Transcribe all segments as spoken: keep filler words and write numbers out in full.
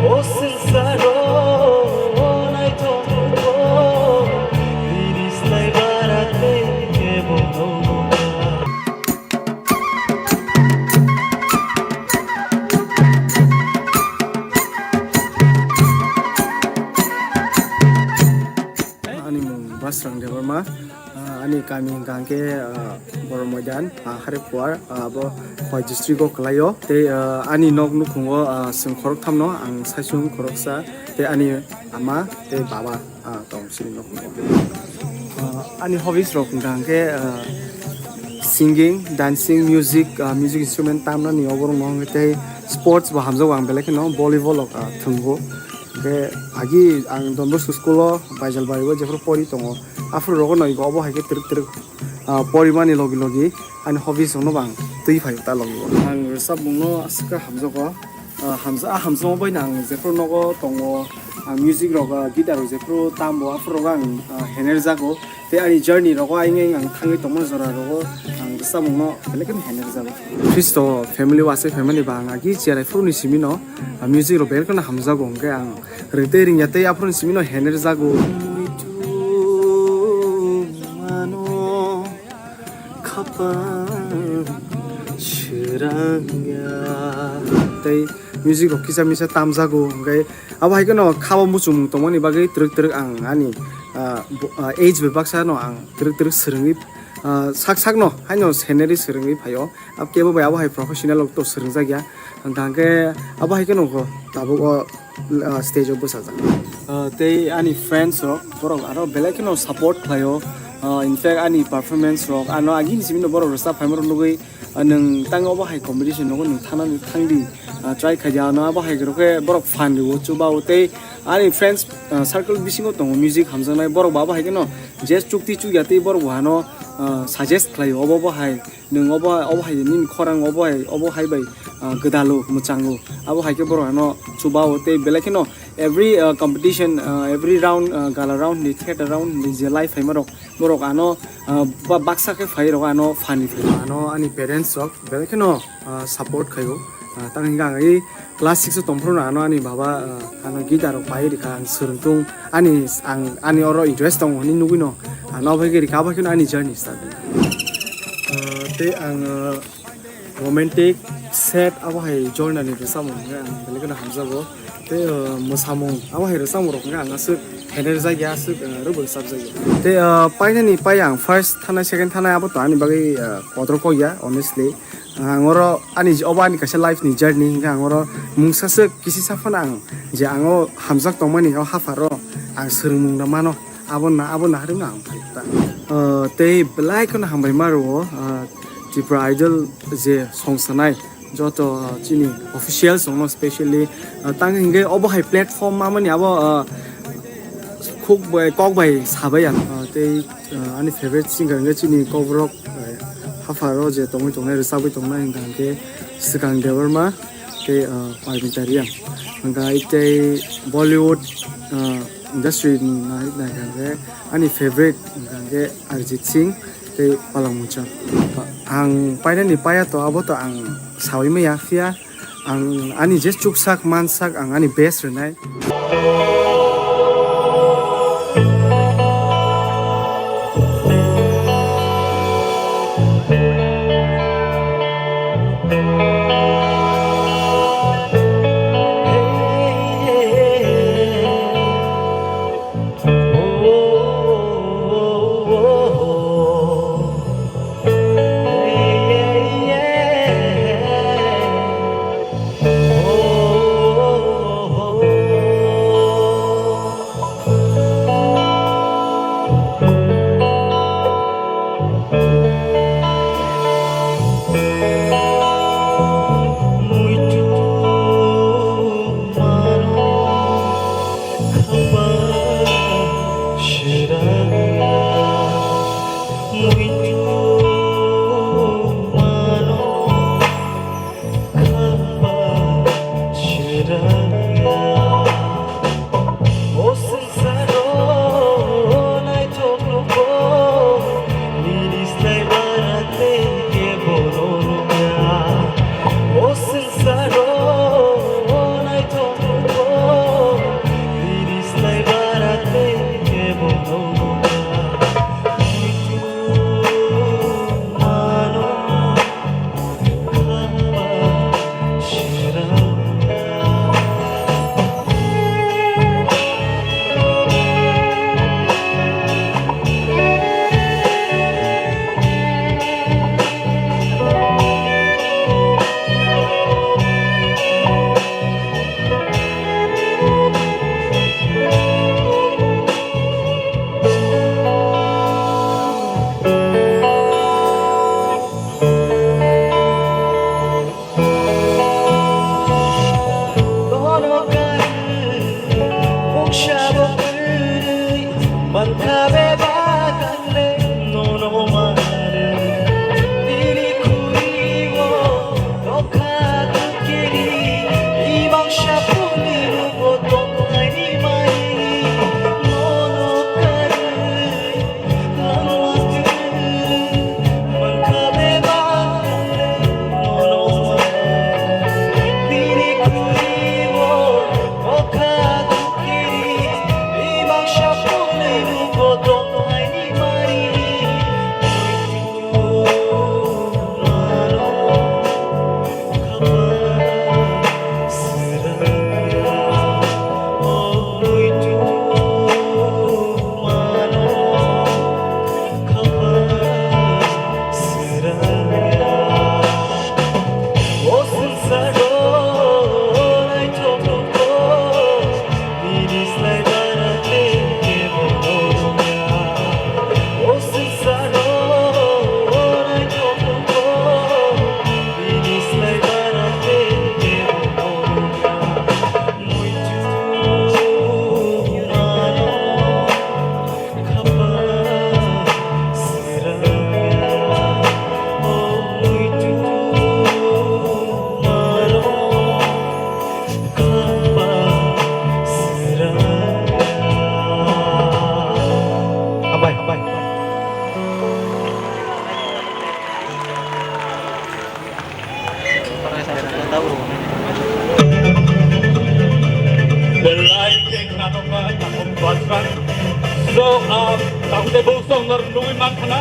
O swngcharo naithok naithok, bini slai bara tei kebo nongma. Ani mung Basrang Debbarma. Ah, ani kami hwnkha hwnkhe, ah, Borok Moidan, ah, Hariphuar, ah, abo Khowai district o kwlaio. Tei, ah, ani nok nukhungo, ah, chwng khoroktham no, ang saichung khoroksa, tei ani ama tei baba, ah, tong chini nukhungo. Ah, ani hobbies rok hwnkha hwnkhe, ah, singing, dancing, music, ah, music instrument tamnani oborok no hwnkhe tei sports bo hamjago ang belai kheno volleyball rok, ah, thwngbo. Hwnkhe agi ang Don Bosco school o Baijalbari o jephru pori tongo. Aphuru rogo no igo obo hai khe twrwk twrwk, ah, porimani logi logi ani hobbies rokno bo ang twi phaio ta logi o. Ang rwchapmungno aswk khe hamjago. Ah, hamja-, ah, hamjakma bai no ang jephru nogo tongo, ah, music rok, ah, guitar rok jephru tambo aphuru rogo ang, ah, henerjago. Tei ani journey rogo ayang ayang ang thangwi tongma jora rogo ang rwchapmungno belai kheno henerjago. Khristo family o aswk phaimani ba ang agi cherai phuru ni simi no, ah, music rok belai kheno hamjago hwnkhe ang Ring tei ring ya tei aphuru ni simi no hener jago. Mano khapang srang ya. Tei music rok kisa misa tam jago, hwnkhe abo hai kheno khabo muchung tongmani bagwi twrwk twrwk ang ani, ah, bo-, ah, age bai baksa no ang twrwk twrwk swrwngwi, ah, sak sak no haino scenery swrwngwi phaio. Ab kebo bai abo hai professional rok to swrwngjak ya. Hwnkha hwnkhe abo hai kheno kho tabuk o, ah, stage o bwsajak. Ah, tei ani friends rok borok aro belai kheno support khlaio. Ah, in fact ani performance rok ano agini simi no borok rwchap phaima rok nugwi, ah, nwng tang obo hai competition nogo nwng thangna thangdi, ah, try khaidi ano abo hai rok khe borok fan rwo chuba o tei ani friends, ah, circle bisingo tongo music hamjaknai borok bo abo hai kheno je chukti chukya tei borok bo ano, ah, suggest khlaio obo bo hai. Nwng obo, obo hai nini khorang obo hai, obo hai bai, ah, gwdalo, mwchango. Abo hai khe borok ano chuba o tei belai kheno every, ah, competition, ah, every round, ah, gala round ni, theater round ni je live phaima rok, borok ano, ah, ba-, baksa khe phai rok ano phani phai. Ano ani parents rok belai kheno, ah, support khaio. Ah, tang hingkha ang i class six o tongphuru no ano ani baba, ah, ano guitar rok pai rikha, ang swrwng tung ani, ang ani oro interest tongo hinwi nugwi no, ano bai khe rikha, abo kheno ani journey start. Ah, tei ang, ah, romantic, sad abo hai genre ni rwchapmung hwnkhe ang belai kheno hamjago. Tei, ah, mwsamung abo hai rwchapmung rok hwnkhe ang aswk hener jak ya, aswk, ah, rwbwk chap jak ya. Tei, ah, painani pai ang first thanai, second thanai abo to ani bagwi, ah, kotor kok ya, honestly. Ang oro ani, obo ani kaisa life ni journey hingkhe ang oro mungsa swk kisi sa phano ang je ang o hamjak tongmani o hapharo ang swrwngmung rw mano, abo na, abo naharwi no ang phai ta. Ah, tei belai kheno hambai ma rwo, ah, Tripura Idol je song sanai joto, ah, chini officials rokno specially, ah, tang hingkhe obo hai platform mamani abo, ah, khuk bai, kok bai sabai ang, ah, tei, ah, ani favorite singer hingkhe chini kokborok, ah, hapharo je tongwi tongnai, rwchabwi tongnai hingkha hingkhe Swkang Debbarma tei, ah, Parmita Reang. Hingkha tei Bollywood, ah, industry ni nai-, naikha hingkhe ani favorite hingkha hingkhe Arijit Singh tei Palak Muchang. Ang painani paiya to abo to ang saui maya, phiya ang ani je chuksak mansak ang ani best rwnai. Sabo kwrwi mankha bebak ang le nono manwi. Nini khuri o nokha tukiri, imang sapuni rugo tongphaini mani nono karwi. Hambai, hambai. Belai khe khna tongkha Takhuk Basrang. So, ah, Takhuk de Bungsong nor nugwi mankha na.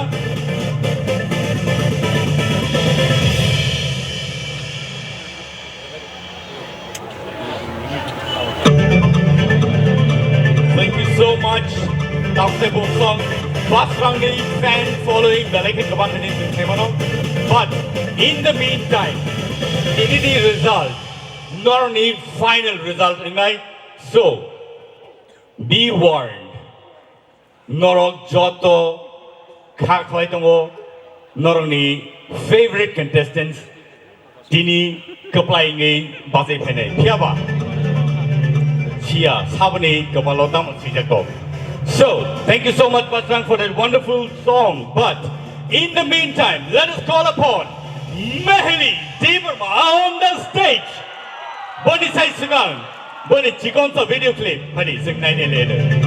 Thank you so much, Doctor Bungsong. Basrangni fan following belai khe kwbang hwnwi chwng sai mano. But in the meantime, tinini result, norokni final result wngnai. So, be warned. Norok joto kha khlai tongo, norokni favorite contestants tini kwplai wngwi bachai phainai. Phiya ba? Siya, saboni kwpalo tamo swijak tok. So, thank you so much, Basrang, for that wonderful song. But in the meantime, let us call upon Meheli Debbarma on the stage. Boni sai swkang, boni chikonsa video clip, phani swk nainai le.